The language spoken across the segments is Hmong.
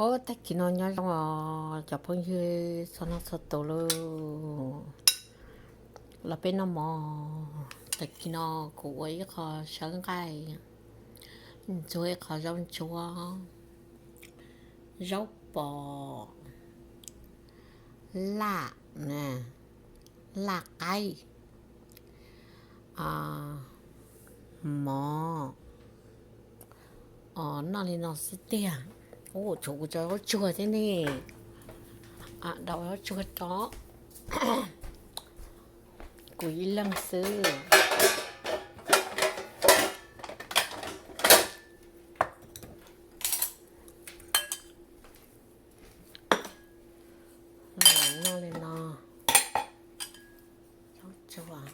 Ob, tag kis no nyob zoo os cov phooj ywg txhua leej txhua tus lauj. Los peb noj mov. Tag kis no kuv ua ib qho sawv nqaij, ntxuag ib qho zaub ntsuab, zaub pos, laj, laj qaib, mov, noj li no xwb tiag. Tshuav kuv cov zaub tsuag thiab ne. Daus zaub tsuag rau kuv ib leeg xwb. Noj li no, zaub tsuag.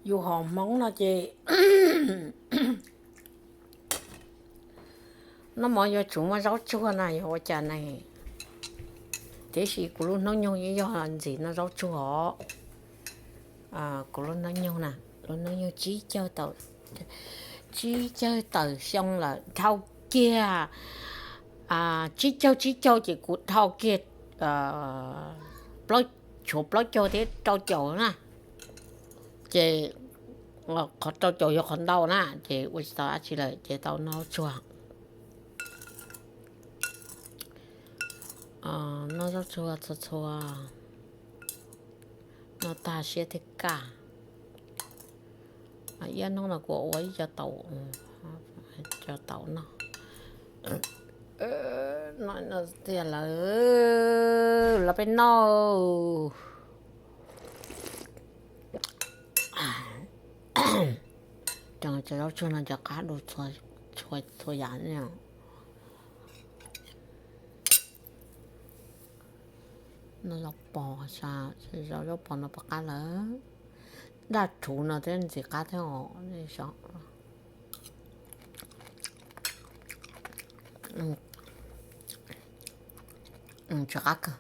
Yus hom Hmoob no ces noj mov yuav tsum muaj zaub tsuag na, yog ua cas ne? Tiam sis kuv lub hnub nyoog yeej yog ntxim noj zaub tsuag os. Kuv lub hnub nyoog na, lub hnub nyoog tsib caug tawm, tsib caug tawm xyoo lawm dhau kiag, tsib caug tsib caug ces kuv dhau kiag plaub, tshuav plaub caug thiab rau caum na. Ces qhov rau caum yog qhov ntau na, ces ua tsis tau dab tsi lawm ces tau noj tsuag. Noj zaub tsuag txhua txhua, noj tag siab thiaj kaj. Ib hnub no kuv ua ib co taum, co taum noj. Noj tiag lawm, los peb noj. Cov zaub tsuag no cov qab dua txhua yam. Noj zaub pos, zaub pos no pos qab lawm. Daj rhuv no thiab ntxim qab thiab os. Tsis qab kawg.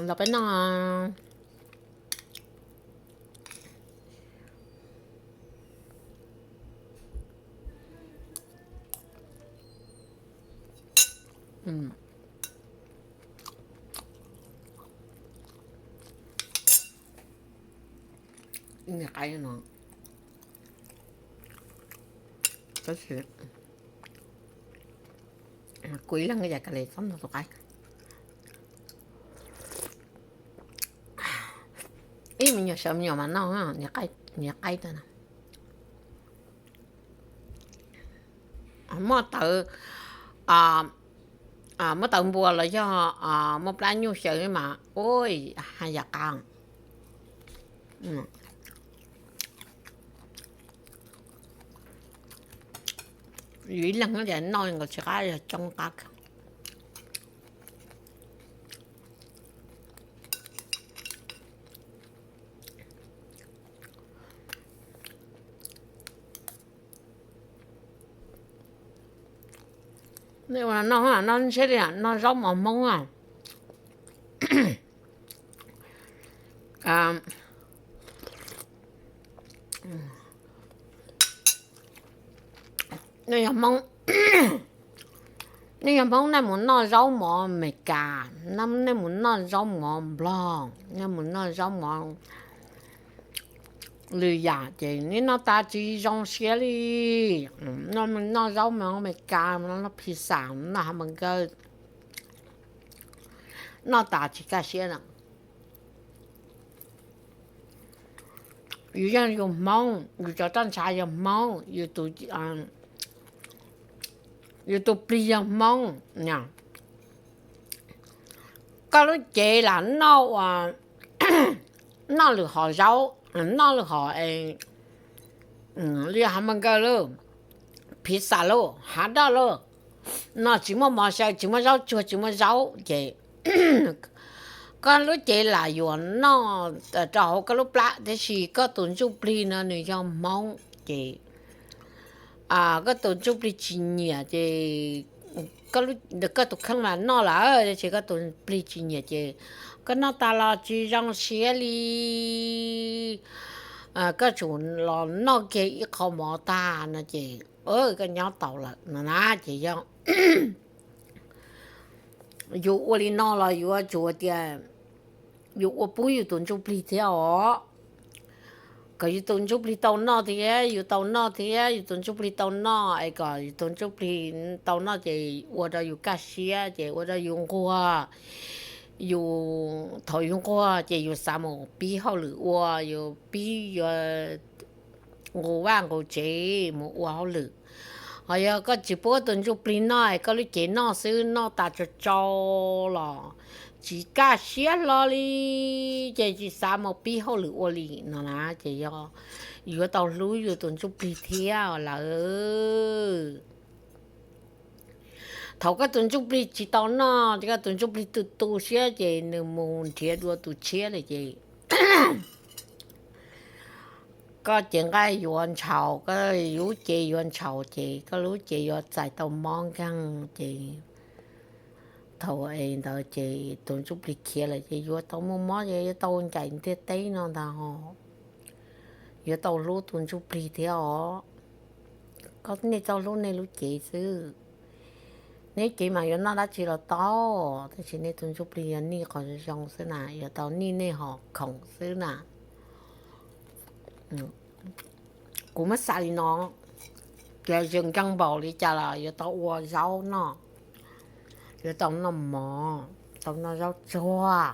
Los peb noj. Niag qaib no, tab sis kuv ib leeg yam kav liam txhob nrog tus qaib. Ib me nyuam sawv me nyuam mas noj, niag qaib tag na. Muaj tawv, muaj tawv npua los yog muaj plab nyuj xyaw mas ua haj yam qab. Yus ib leeg no ces noj nkaus tsis qab, yog coob qab. Nej ua no, noj ntshe li noj zaub mov Hmoob. Nej yog Hmoob, nej yog Hmoob nej mus noj zaub mov Amelikas, nej mus noj zaub mov Nplog, nej mus noj zaub mov lwm yam ces nej noj tas tsis zoo siab li. Noj, noj zaub mov Amelikas, noj pizza, noj hamburger, noj tas tsis kaj siab na. Yus yog yus Hmoob, yus cov roj ntsha yog Hmoob, yus tus plig yog Hmoob. Koj lub cev lam noj ua, noj lwm hom zaub, noj lwm hom li hamburger lawm, phiv xam lauj, hav doj lauj, no tsis muaj mov xyaw, tsis muaj zaub tsuag, tsis muaj zaub ces koj lub cev lam yuav noj rau hauv koj lub plab, tiam sis koj tus ntsuj plig no nws yog Hmoob ces koj tus ntsuj plig tsis nyiam ces koj tus kheej mas noj lawm, tiam sis koj tus plig tsis nyiam ces koj noj tas los tsis zoo siab li. Koj tsum los noj kiag ib qho mov tag no ces koj nyob tau lawm no na. Ces yog yus ua li no los yuav tsum tias yus ua pub yus tus ntsuj plig thiab os. Kom yus tus ntsuj plig tau noj thiab yus tau noj thiab yus tus ntsuj plig tau noj, es kom yus tus ntsuj plig tau noj ces ua rau yus kaj siab, ces ua rau yus nquag. Yus, thaum yus nquag ces yus xav mus pib hauj lwm ua, yus pib yuav nqus vaj nqus tsev mus ua hauj lwm. Ho yog koj tsis pub tus ntsuj plig noj, koj lub cev noj xwb, noj tas tsau tsau los tsis kaj siab hlo li, ces tsis xav mus pib hauj lwm ua li no na. Ces yog yuav tau hlub yus tus ntsuj plig thiab lawm. Thaum koj tus ntsuj plig tsis tau noj, koj tus ntsuj plig tu tu siab ces nws mus nrhiav dua tus tshiab lawm ces koj cev nqaij yuav ntshaus, koj lub cev yuav ntshaus ces koj lub cev yuav txais tau mob nkeeg ces thaum es ntawd ces tus ntsuj plig khiav lawm ces yuav tau muaj mob, yuav tau ncaim ntiaj teb no ntag ho. Yuav tau hlub tus ntsuj plig thiab os. Koj nej txhob hlub nej lub cev xwb. Nej cev mas yuav noj dab tsi los tau, tab sis nej tus ntsuj plig yog nij qhov zoo xwb na, yuav tau nij nej hom khoom xwb na. Kuv muab xav li no, ces yeej nkeeg npaum li cas los yuav tau ua zaub noj, yuav tau noj mov, tau noj zaub tsuag.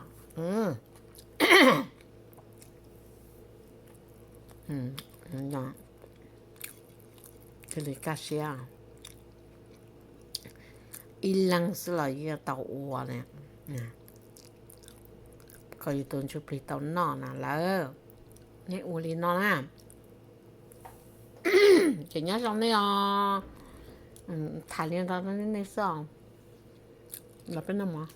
Thiaj li kaj siab. Ib leeg xwb los yuav tau ua na. Kom yus tus ntsuj plig tau noj na lawm. Nej ua li no na. Ces nyob zoo nej os. Tham li no rau nej xwb os. Los peb noj mov.